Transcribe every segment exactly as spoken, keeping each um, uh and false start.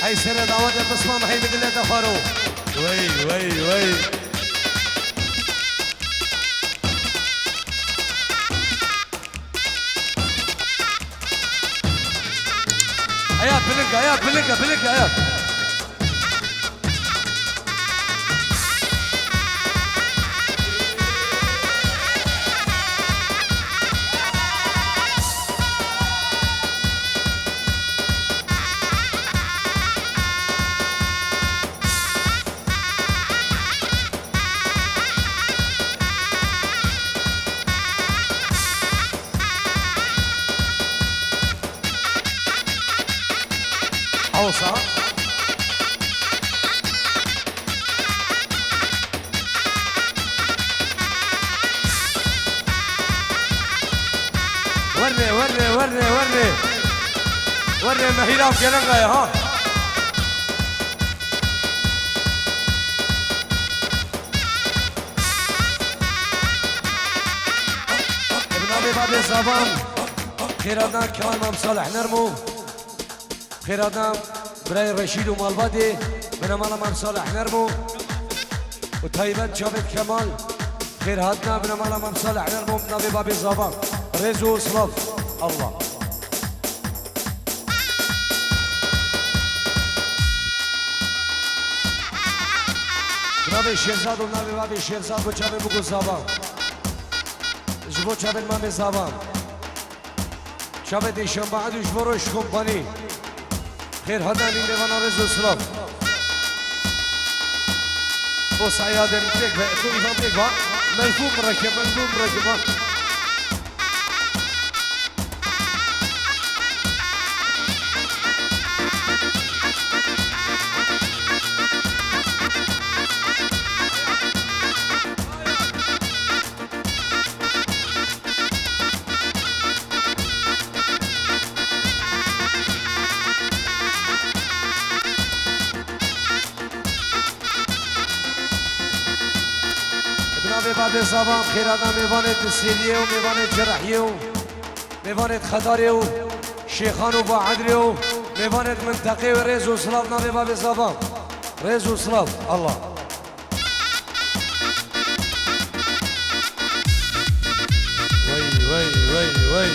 Hey sere dawete pisman hey midile de xwaro. Wey, wey, wey. Hayat, bilinka, hayat, bilinka, bilinka, hayat. Hewsa. Werne, werne, werne, werne. Werne, mehîra gelengayê ha. Bi navê babê Zavan, xêrhatina Kemal Mam Salih Nermo, xêrhatina birayê Reşîd û malbatê, binamala Mam Salih Nermo û taybet Çavêt Kemal, xêrhatina binamala Mam Salih Nermo, bi navê babê Zavan. Rêz û silav. Allah. Bi navê Şêrzad û navê babê Şêrzad bo çavê bigo Zavan. Ji bo çavên mamê Zavan. Çavê Dêşembe Edû ji bo Roj Kompanî. Xêr hadanî lêvana rêz û silav. O saya dem pêk be, tu îvan pêk be. Melfû mirekebe, melfû mirekebe. Bi navê babê Zavan, xêrhatina mêvanê di Sêliyê û mêvanê Cerehiyê û mêvanê di Xedarê û Şêxan û Baedrê û mêvanê di minteqê wê rêz û silav navê babê Zavan. Rêz û silav. Allah. Wey, wey, wey, wey.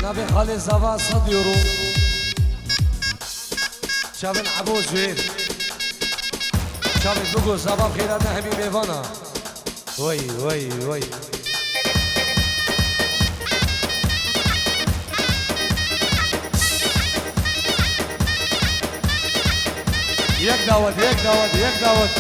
Navê xalê Zava sed euro. Çavên Ebo Zuhêr. Çavê bigo Zava xêrhatina hemî mêvana. Wey, wey, wey. Yek dawet, yek dawet, yek dawet.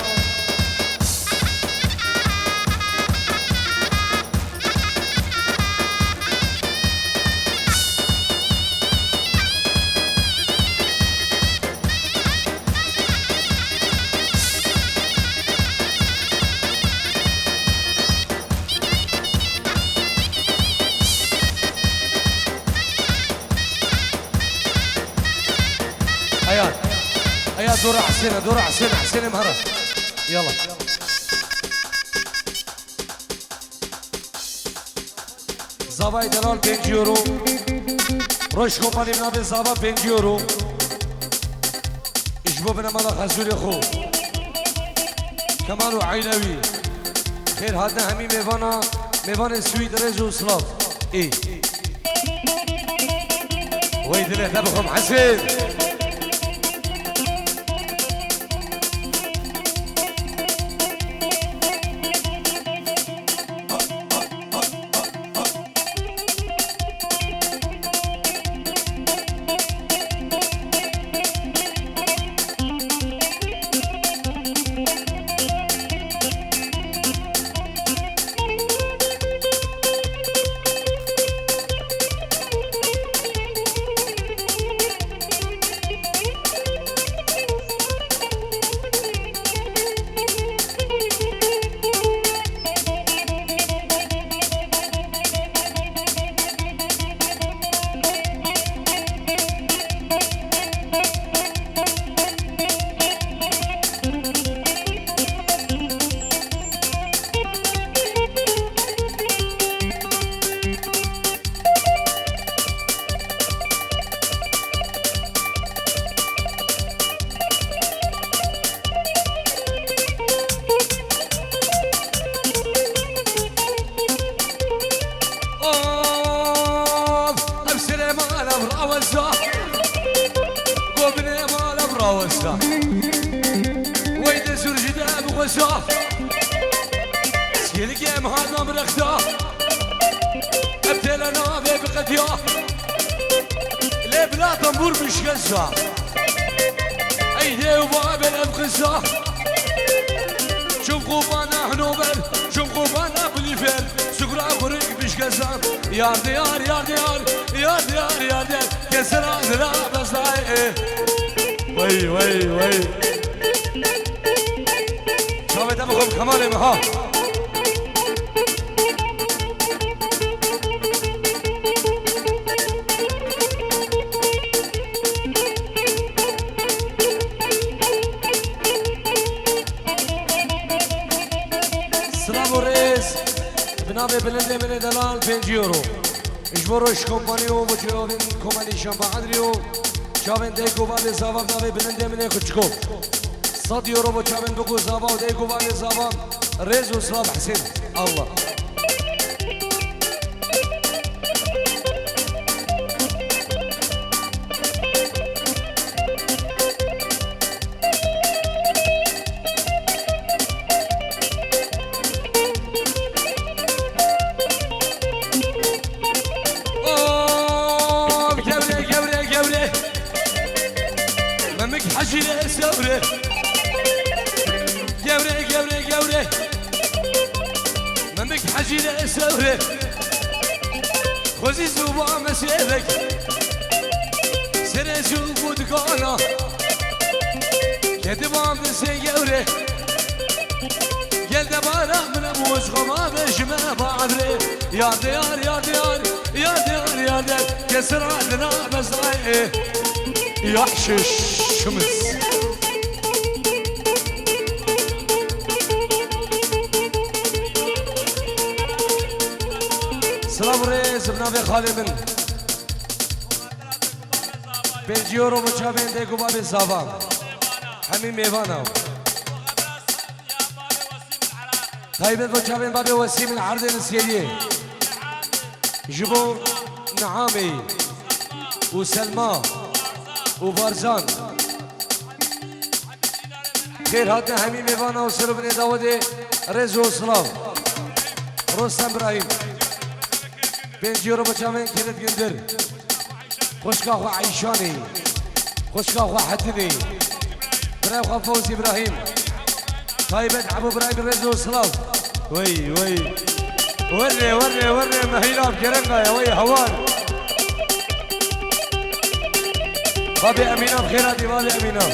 Aya. Aya, dora Husêne, dora Husêne, Husêne mehra. Yala. Zavayê delal pêncî euro. Roj Kompanî bi navê Zava pêncî euro. Ji bo binemala Xezûrê xwe. Kemal û Eynewî. Xêr hatina hemî mêvana, mêvanê Swîd rêz û silav. Ê. Wey dilê te bixwim Hesên. Sa. Siyelike em hatna birexta. Em têle navê biqetiya. Lê bila tembûr bişkesa. Ey dê û babê ev qisa. Çim qûbana hinover, çim qûbana bilîfer. Sukra xurik bişkesa. Yar diyar, yar diyar, yar diyar, yar diyar. Kesera dira besay. Wey, wey, wey. Çavê te bixwim Kemalê min ha. Silav û rêz. Bi navê bilindê min ê delal pêncî euro. Ji bo roj kompanî û bo çavên komelî Şamba Edrî û çavên dayik û bavê zava bi navê bilindê min ê xwe çiko. Sed euro bo çavên bik û zava û dayik û bavê zava. Rêz û silav Hesên. Allah. Of, gewre, gewre, gewre. Memik Hecî lê sewre. Gewre, gewre, gewre. Memik Hecî lê sewre. Xwezî zûba mesêvek. Serê zû ku dikana. Kediban bi sê gewre. Gel de bara min e, bu xwe ma be ji me badre. Yar de yar, yar de yar, yar de yar, yar de. Kesra dina bezayê. Yahşiş şimiz. Silav rêz, bi navê xalê min. Pêncî euro bo çavên dayik û bavê zava. Hemî mêvana. Taybet bo çavên bavê Wesîm li erdê li Sêliyê. Ji bo Niamê û Selma û Barzan. Xêr hatin hemî mêvana û ser û binê dawetê rêz û silav. Rostem Birahîm. Pêncî euro bo çavên Kirit Gundir. Xwişka xwe Eyşanê. Xwişka xwe Hetinê. Birayê xwe Fewzî Birahîm. Taybet Ebû Birahîm rêz û silav. Wey, wey. Werê, werê, werê, mehîna bi kerem daye, wey, hewar. Babê Emîna bi xêr hatî, babê Emîna.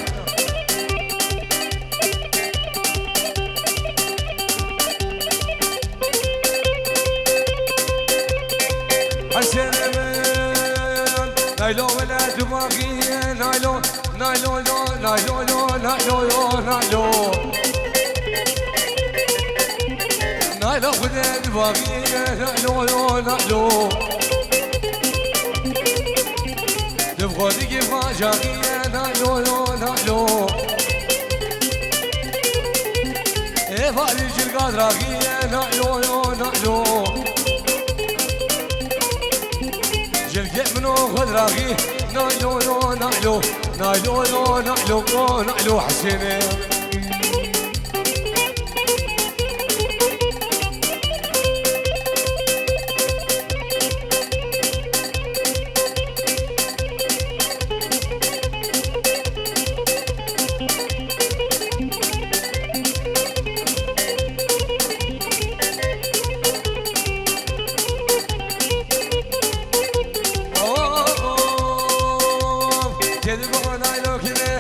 Hesên min, naylo wele divaxiye, naylo, naylo, lo, naylo, lo, naylo, lo, naylo. Naylo xude divaxiye, naylo, lo, naylo. Div xwe digî vajaxiye, naylo, lo, naylo. Ê valî jirga diraxiye, naylo, lo, naylo. Jirgê min o xwe diraxî, naylo, lo, naylo. Naylo, lo, naylo, lo, naylo, Hesênê. Kedigo naylo kine,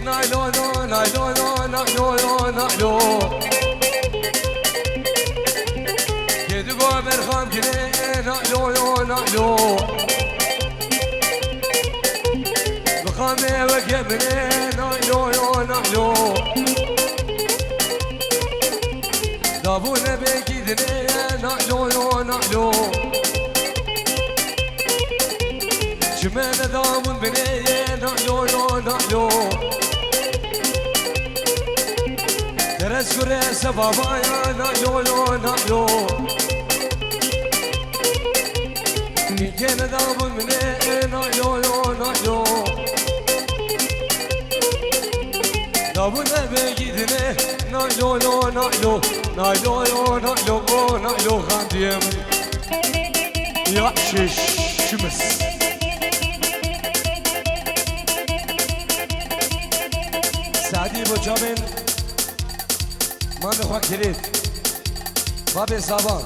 naylo, lo, naylo, lo, naylo, lo, naylo. Kedigo berxan kine, naylo, lo, naylo. Bixame weke bine, naylo, lo, naylo. Dabûne bêkî dinê, naylo, lo, naylo. Çime nedabûn binê, naylo, lo, naylo. Teres kure se babaya, naylo, lo, naylo. Nîkê nedabûn binê, naylo, lo, naylo. Dabûne bêkî dinê, Naylo, lo, naylo, naylo, lo, naylo, o, naylo, xandiyem. Ya şiş, şimis. Sadî bo çavên mamê xwe kirêt. Babê Zava,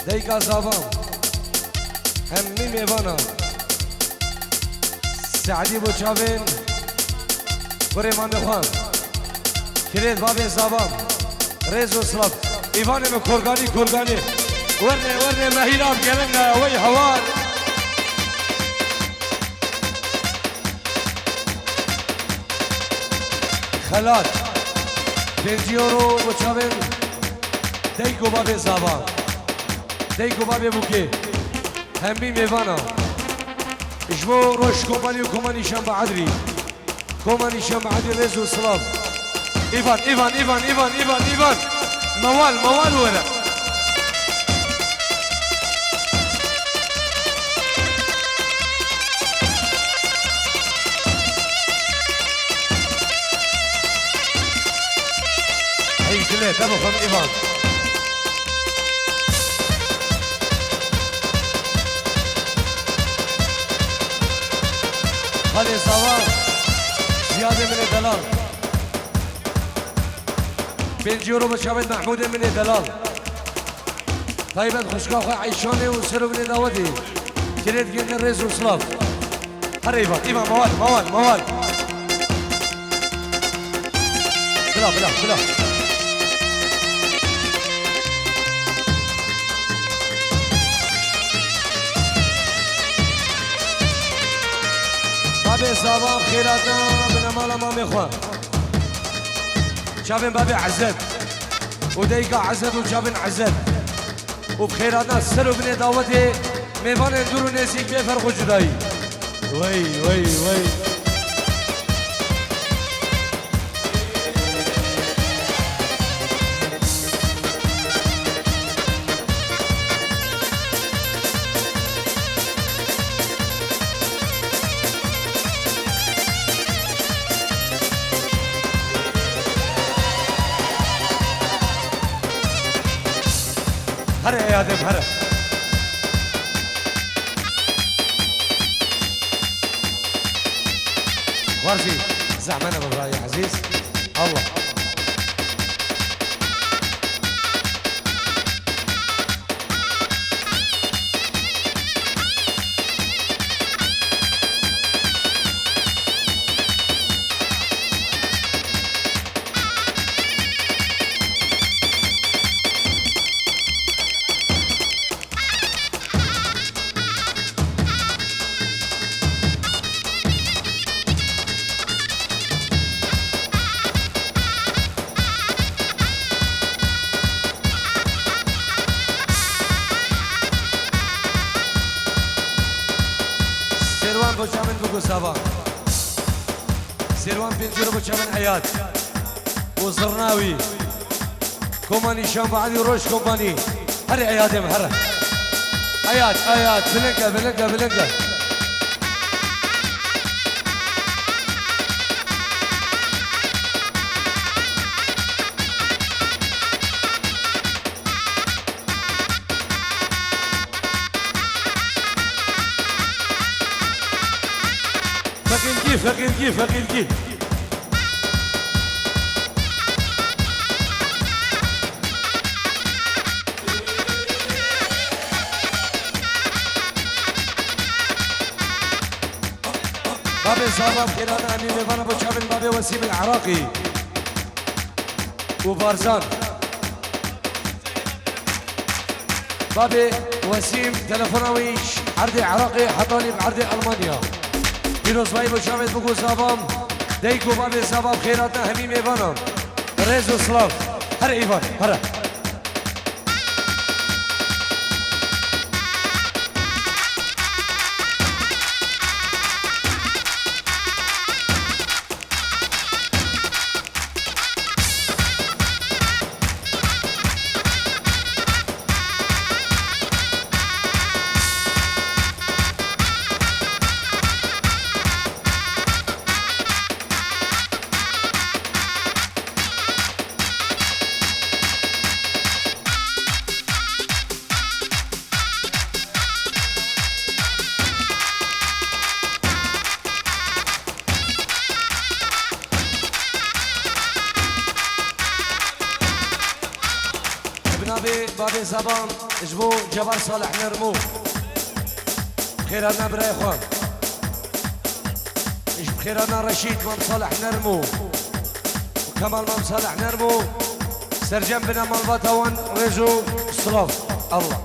dayika Zava, hemî mêvana. Seedî bo çavên kurê mamê xwe. Kirêt babê Zava. Rêz û silav. Îvanê me korganî, korganî. Werne, werne, mehîra gelin e, wey hewar. Xelat. Pêncî euro bo çavên dayik û babê Zava. Dayik û babê Bûkê. Hemî mêvana. Ji bo Roj Kompanî û Koma Nîşan Baadrî. Koma Nîşan Baadrî rêz û silav. Îvan, Îvan, Îvan, Îvan, Îvan, Îvan. Mewal, mewal were. Hey, dilê te bixwim, Îvan. Xalê Zava, Ziyadê min ê delal. Pêncî euro bo çavên Mehmûdê min ê delal. Taybet xwişka xwe Eyşanê û ser û binê dawetê. Kirêt gêne rêz û silav. Here Îvan, Îvan, mewal, mewal, mewal. Bila, bila, bila. Babê Zava xêr hatina binemala mamê xwe. Çavên babê Ezet. Û dayika Ezet û çavên Ezet. Û bi xêr hatina ser û binê dawetê mêvanên dûr û nêzîk bê ferq û cudayî. Wey, wey, wey. Here ey Adem, here. Xwarzî, zehmet e birayê ezîz. Allah. Sêrwan bo çavên bigo Zava. Sêrwan pêncî euro bo çavên Eyad. Û zirna wî. Koma Nîşan Baadî Roj Kompanî. Here Eyadê min, here. Eyad, Eyad, bilind ke, bilind ke, bilind ke. Feqîrgî, feqîrgî, feqîrgî. Babê Zava xêrana emî mêvana bo çavên babê Wesîm el Iraqî û Barzan. Babê Wesîm telefona wî ji erdê Iraqê hetanî bi erdê Almanya. Pîrozbayî bo çavên bigo Zava, dayik û babê Zava bi xêr hatina hemî mêvanan. Rêz û silav. Here Îvan, here. Bi navê bavê Zeban ji bo Cebar Salih Nermo. Xêr hatina birayê xwe. Ji bi xêr hatina Reşîd Mam Salih Nermo û Kemal Mam Salih Nermo. Sercem bine malbata wan rêz û silav. Allah.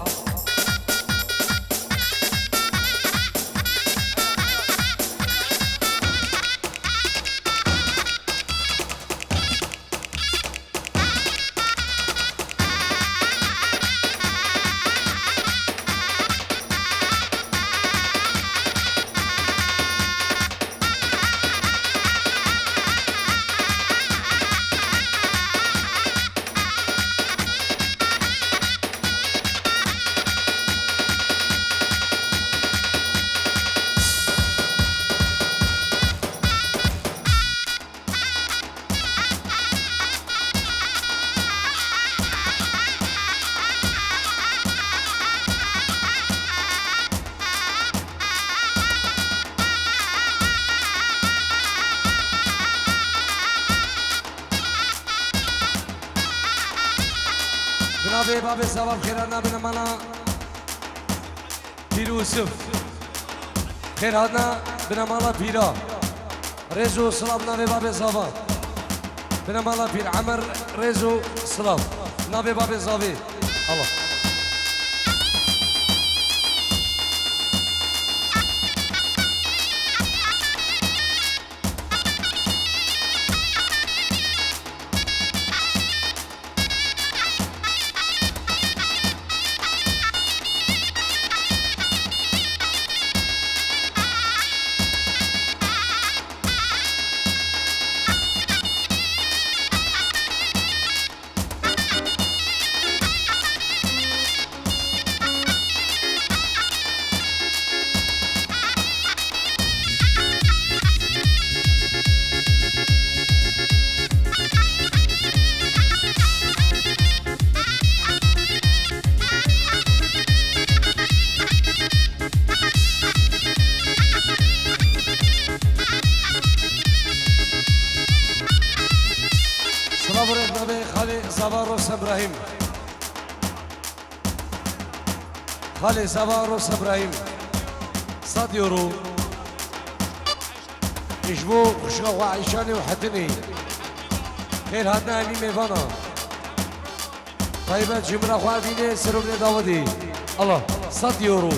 Bi navê bavê Zeban, xêr hatina bine mala Pîr Ûsif. Xêr hatina bine mala Pîra. Rêz û silav navê bavê Zava. Bine mala Pîr Emer, rêz û silav navê bavê Zavê. Allah. Silav û rêz navê xalê Zava Rosa Ibrahîm. Xalê Zava Rosa Ibrahîm. Sed euro. Ji bo xwişka xwe Eyşanê û Hetinê. Xêr hatina evî mêvana. Taybet ji min re xwe evînê ser û binê Dawidê. Allah, sed euro.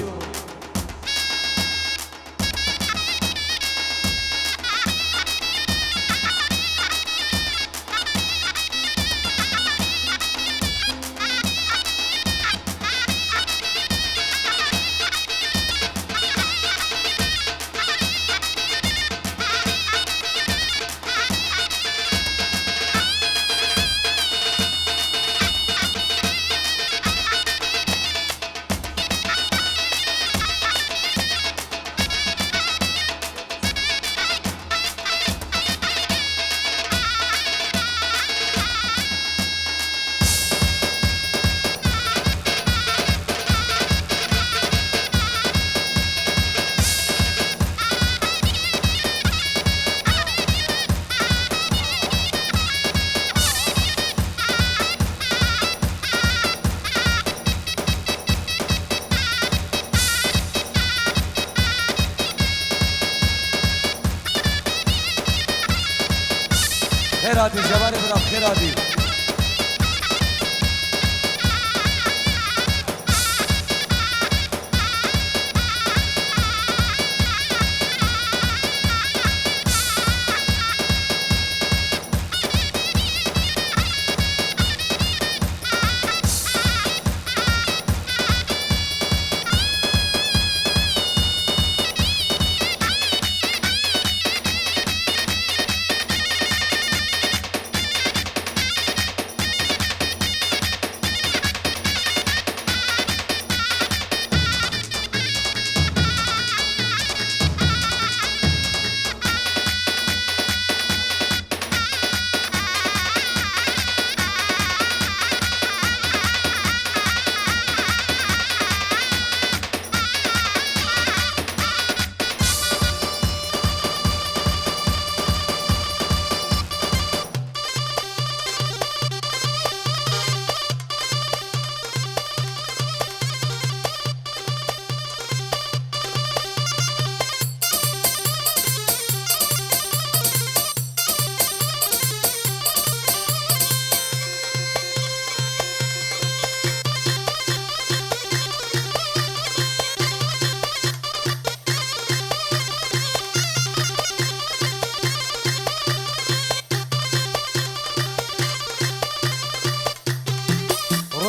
Xêr hatî, Cemalê bira, xêr hatî.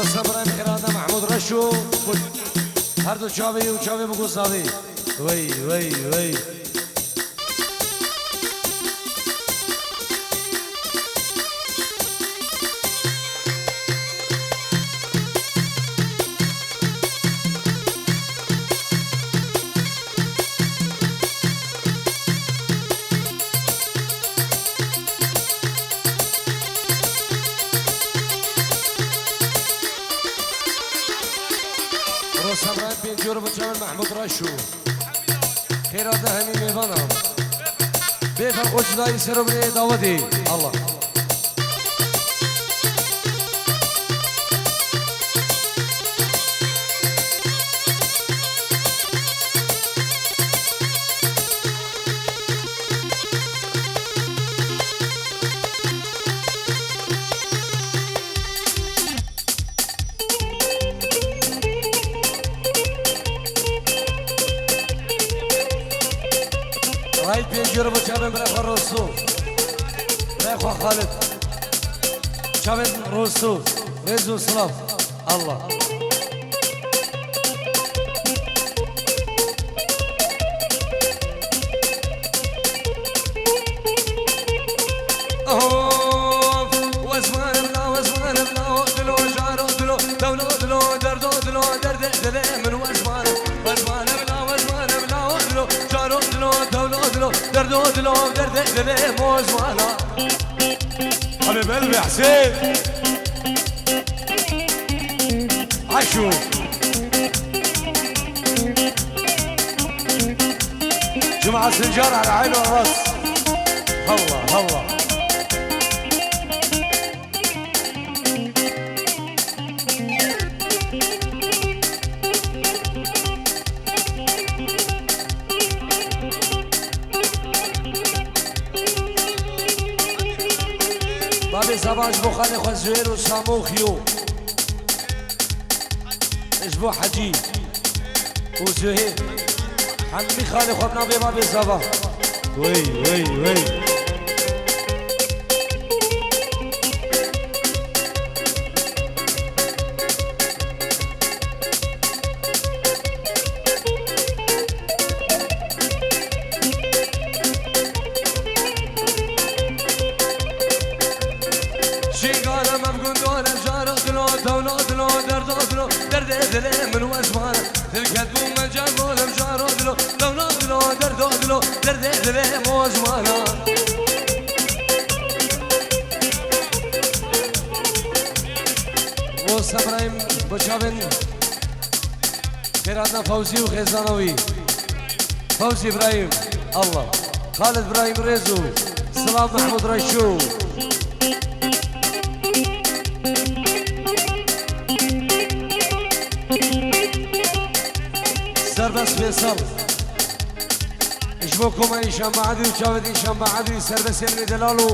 Sebrayê xêrana Mehmûd Reşo, her du çavê yê û çavê bigozavê. Wey, wey, wey. Rosa Ibrahim Pintiyor bu çavan Mahmut Raşu. Xêra de hemî mêvana. Bê ferq û cudayî ser û binê dawetê. Allah. Hayt pêncî euro bo çavên birayê xwe Rosto. Birayê xwe Xalid. Çavên Rosto. Rêz û silav. Allah. Of, wezmane bila, wezmane bila, o dilo, caro dilo, dewlo dilo, derdo dilo, derdê dilê min wezmane. Wezmane bila, wezmane bila, o dilo, caro dilo, dewlo dilo, derdo dilo, derdê dilê min wezmane. Abi bel be Hüseyin. Aşu. Cuma Sincar ala ayno ras. Allah, Allah. Babê Zava ji bo xalê xwe Zuhêr û Samo û Xiyo. Ji bo Hecî û Zuhêr. Hemî xalê xwe bi navê Babê Zava. Wey, wey, wey. Şîngale mevgundore, jaro dilo, dewlo dilo, derdo dilo, derdê dilê min wezmane. Dilket bû me cem bolim, jaro dilo, dewlo dilo, derdo dilo, derdê dilê min wezmane. Bo Sebrayim, bo çavên Xêratna Fewzî û xêzana wî. Fewzî Îbrahîm, Allah. Xalid Îbrahîm Rêz û Silav Mehmûd Reşû. Serbest Fêsal. Ji bo koma Înşanbahedî û çavê Înşanbahedî serbestê min ê delal û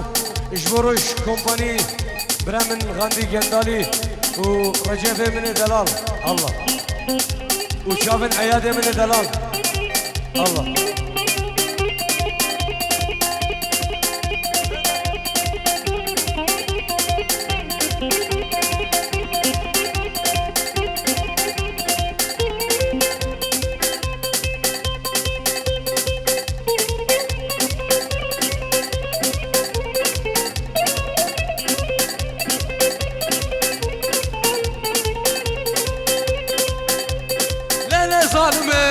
ji bo roj kompanî bira min Xandî Gendalî û Recefê min ê delal. Allah. Û çavên eyadê min ê delal. Allah. Lele zalime,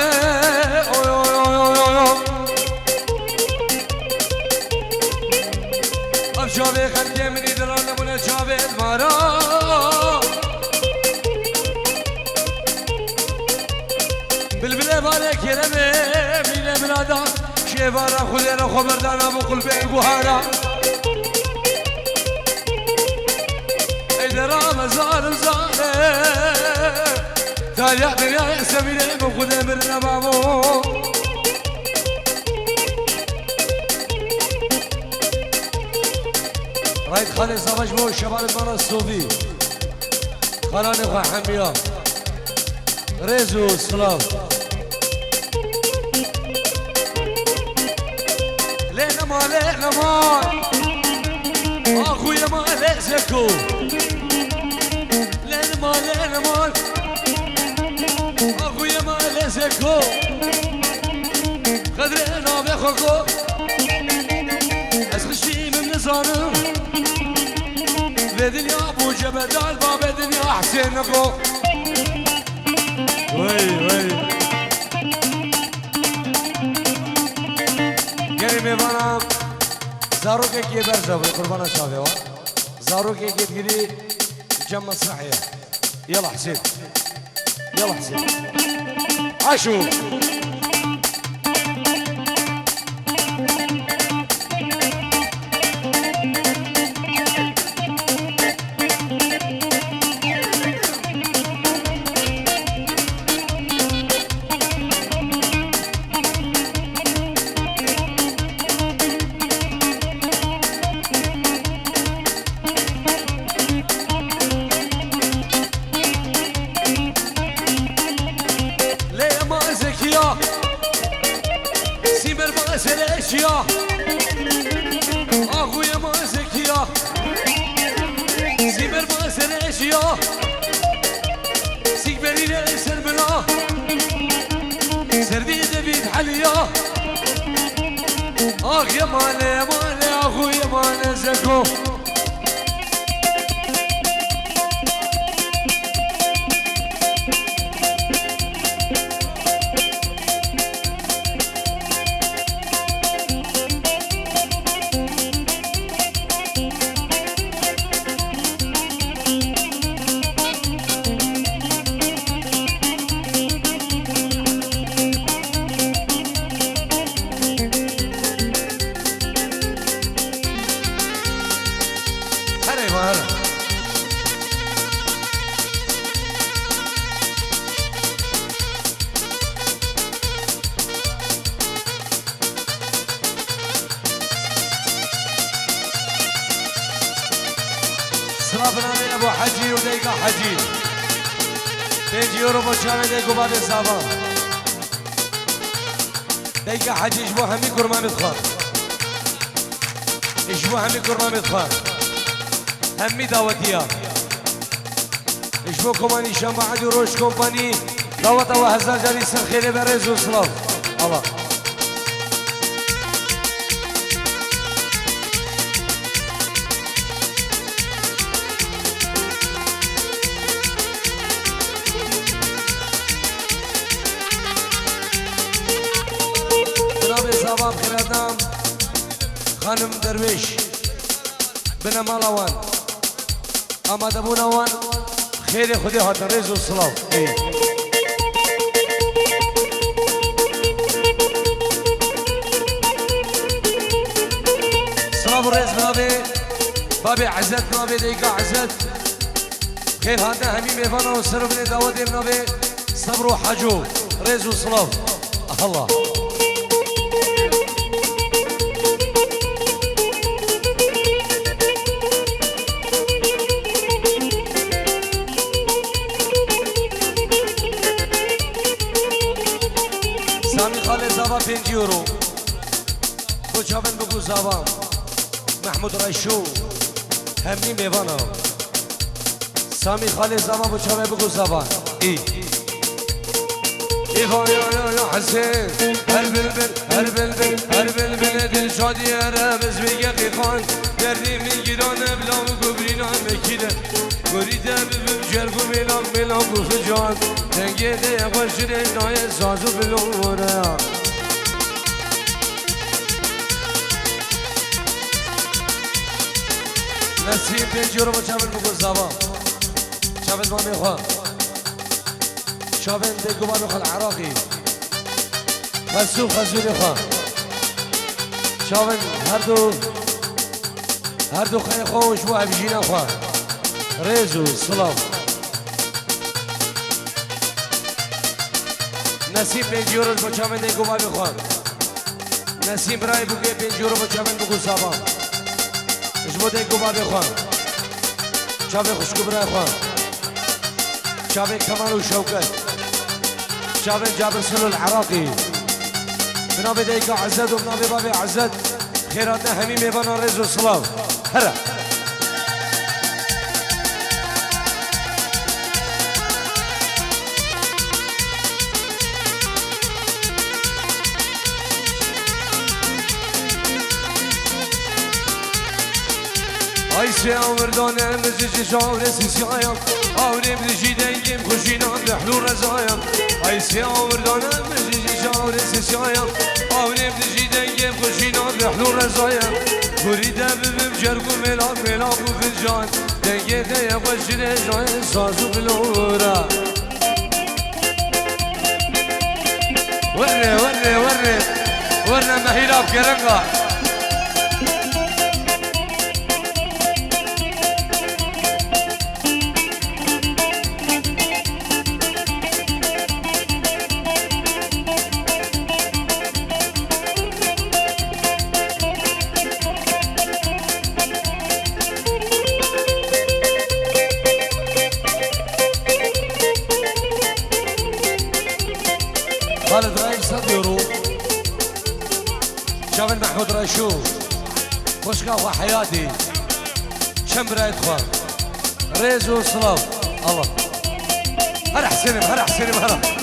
oy, oy, oy. Ev çavê xelkê min î diran nebûne çavê mara. Bilbile vare kereme mîne mirada. Şêvara Xwedê re xwe berdana bo qulbê guhara. Ey dera me zalim zare. Taliya dinyayê semînê min Xwedê min re babo. Rayt Xalê Savaş bo şevanê mala Sovî. Xalanê xwe hemiya. Rêz û silav. Lê nema, lê nema. Axuye ma lê zeko. Lê nema, lê Go. Qedrê navê xwe go. Ez xişî min nizanim. Vê dinya bû cebedal, babê dinya Hesên go. Wey, wey. Gelê mêvana zarokekî berza bû, qurbana çavê wa. Zarokekî digirî cem mesrehê. Yala Hesên. Yala Hesên. Aşû. Lê ema zekiya, sîmer ma sere eşiya. Axuye ma zekiya, sîmer ma sere eşiya. Sîkberîne ser bira, serdî devît heliya. Ax ye male, ye male, axu ye male zeko. Here va, here. Silav bi navê Ebo Hecî û Deyka Hecî. Pêncî euro bo çavê dayik û bavê Zava. Deyka Hecî ji bo hemî kurmanê dixwe. Ji bo hemî kurmanê dixwe. Hemî dawetiya. Ji bo Komanî Şemba Edî Roj Kompanî daweta we hezar carî ser xêrê be, rêz û silav. Ava. Bi navê Zava, bi xêrhatina xanim Derwêş, binemala wan. Amadebûna wan xêrê Xwedê hatin, rêz û silav. Ey. Silav û rêz bi navê babê Ezet, bi navê dayika Ezet. Xêr hatin hemî mêvana û ser û binê dawetê bi navê Sebr û Haco. Rêz û silav. Allah. Samî Xalê Zava pêncî euro. Bo çavên biku Zava. Mehmûd Reşo. Hemî mêvana. Samî Xalê Zava bo çavê biku Zava. Î. Îva ya ya ya Hesên. Her bilbil, her bilbil, her bilbil Dilşadî ere biz bêge qîqan. Derdî min gîran e bila min ku birîna mekî de. Gorî te bibim şerf û mêlan, mêlan ku fican. Dengê te ye xweş şirê nayê saz û bilon were ya. Nesîm pêncî euro bo çavên biku Zava. Çavên mamê xwe. Çavên dayik û bavê xwe li Iraqê. Xesû xezûrê xwe. Çavên her du, her du xeyê xwe û ji bo hevjîna xwe. Rêz û silav. Nesîm pêncî euro ji bo çavên dayik û bavê xwe. Nesîm birayê bûkê pêncî euro bo çavên biku Zava. Ji bo dayik û bavê xwe. Çavê xwişk û birayê xwe. Çavê Kemal û Şewket. Çavên Cabir Silo li Iraqê. Bi navê dayika Ezet û bi navê bavê Ezet. Xêr hatin hemî mêvanan, rêz û silav. Here. Sê awirdane min ji ji şawrê sisyayan. Awrê min ji dengê xweşînan dihlu rezayan. Ay sê awirdane min ji ji şawrê sisyayan. Awrê min ji dengê xweşînan dihlu rezayan. Kurî de bibim cerg û mêlak, mêlak û fincan. Dengê te ye xweş ji rêjayê saz û bilora. Werre, werre, werre. Werre mehîra bi kerenga. Xalid Reis sed euro. Çavên Mehmûd Reşû. Xwişka xwe heyatî. Çend birayê xwe. Rêz û silav. Allah. Here Hesênim, here Hesênim, here.